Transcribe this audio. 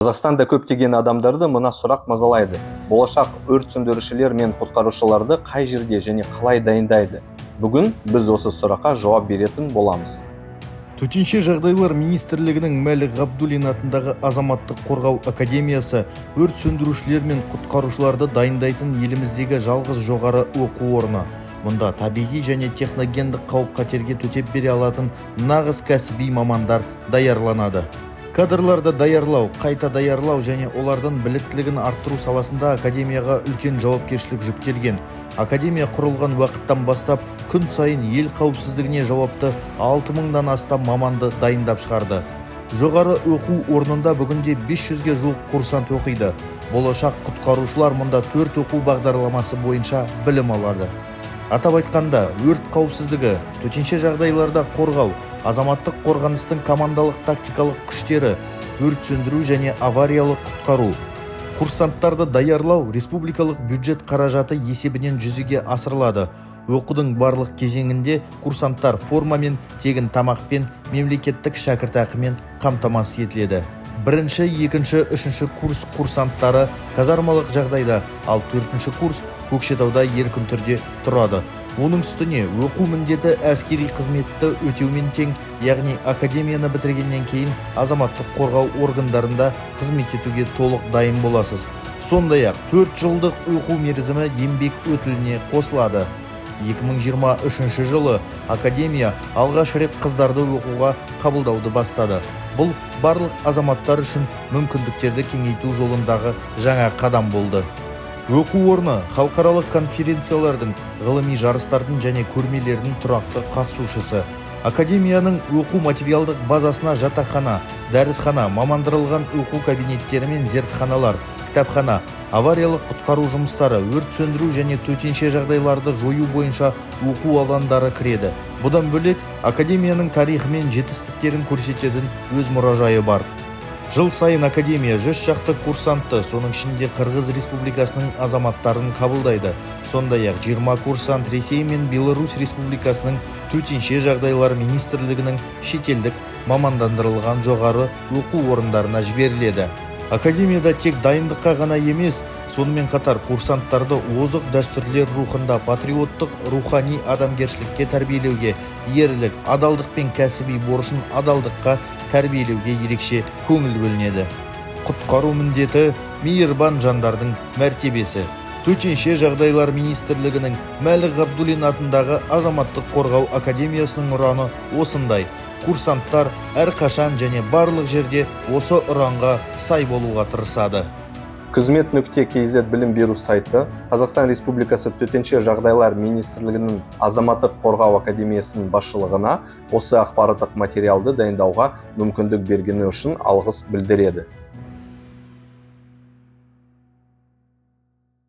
Қазақстанда көптеген адамдарды мына сұрақ мазалайды: болашақ өрт сөндірушілер мен құтқарушыларды қай жерде және қалай дайындайды? Бүгін біз осы сұраққа жауап беретін боламыз. Төтенше жағдайлар министрлігінің Мәлік Ғабдуллин атындағы Азаматтық қорғау академиясы – өрт сөндірушілер мен құтқарушыларды дайындайтын еліміздегі жалғыз жоғары оқу орны. Мұнда табиғи және техногендік қауіп-қатерге төтеп бере алатын нағыз кәсіби мамандар даярланады. Кадрларды даярлау, қайта даярлау және олардың біліктілігін арттыру саласында академияға үлкен жауапкершілік жүктелген. Академия құрылған уақыттан бастап күн сайын ел қауіпсіздігіне жауапты 6000-дан астам маманды дайындап шығарды. Жоғары оқу орнында бүгінде 500-ге жуық курсант оқиды. Болашақ құтқарушылар мұнда төрт оқу бағдарламасы бойынша білім алады. Атап айтқанда, өрт қауіпсіздігі, төтенше жағдайларда қорғау, азаматтық қорғаныстың командалық тактикалық күштері, өрт сөндіру және авариялық құтқару. Курсанттарды даярлау республикалық бюджет қаражаты есебінен жүзеге асырылады. Оқудың барлық кезеңінде курсанттар формамен, тегін тамақпен, мемлекеттік шәкіртақымен қамтамасыз етіледі. Бірінші, екінші, үшінші курс курсанттары казармалық жағдайда, ал төртінші курс Көкшетауда еркін түрде тұрады. Оның үстіне оқу міндеті әскери қызметті өтеумен тең, яғни академияны бітіргеннен кейін азаматтық қорғау органдарында қызмет етуге толық дайын боласыз. Сондай-ақ 4 жылдық оқу мерзімі еңбек өтіліне қосылады. 2023 жылы академия алғаш рет қыздарды оқуға қабылдауды бастады. Бұл барлық азаматтар үшін мүмкіндіктерді кеңейту жолындағы жаңа қадам болды. Оқу орны халықаралық конференциялардың, ғылыми жарыстардың және көрмелердің тұрақты қатысушысы. Академияның оқу материалдық базасына жатақхана, дәрісхана, мамандырылған оқу кабинеттері мен зертханалар, кітапхана, авариялық құтқару жұмыстары, өрт сөндіру және төтенше жағдайларды жою бойынша оқу алаңдары кіреді. Бұдан бөлек, академияның тарихы мен жетістіктерін көрсететін өз мұражайы бар. Жыл сайын академия 100 шақты курсантты, соның ішінде Қырғыз Республикасының азаматтарын қабылдайды. Сондай-ақ 20 курсант Ресей мен Беларусь Республикасының Төтенше жағдайлар министрлігінің шетелдік мамандандырылған жоғары оқу орындарына жіберіледі. Академияда тек дайындыққа ғана емес, сонымен қатар курсанттарды озық дәстүрлер рухында патриоттық, рухани, адамгершілікке тәрбиелеуге, ерлік, адалдық пен кәсіби борышын адалдыққа тәрбиелеуге ерекше көңіл бөлінеді. Құтқару міндеті – мейірбан жандардың мәртебесі. Төтенше жағдайлар министрлігінің Мәлік Ғабдуллин атындағы Азаматтық қорғау академиясының ұраны осындай. Курсанттар әрқашан және барлық жерде осы ұранға сай болуға тырысады. Қызмет.kz білім беру сайты Қазақстан Республикасы Төтенше жағдайлар министрлігінің Азаматтық қорғау академиясының басшылығына осы ақпараттық материалды дайындауға мүмкіндік бергені үшін алғыс білдіреді.